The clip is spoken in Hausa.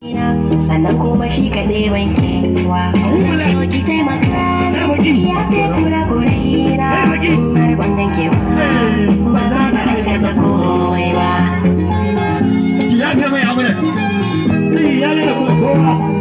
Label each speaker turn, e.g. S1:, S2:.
S1: Sannan kuma shi kaɗai ban kewa. Zan so ki taimaka ki yafe kurakurai na. Har ban ganke ba, ba za na aikata komai ba.
S2: Ki yafe mai amina.
S3: Ya nuna kuma kowa.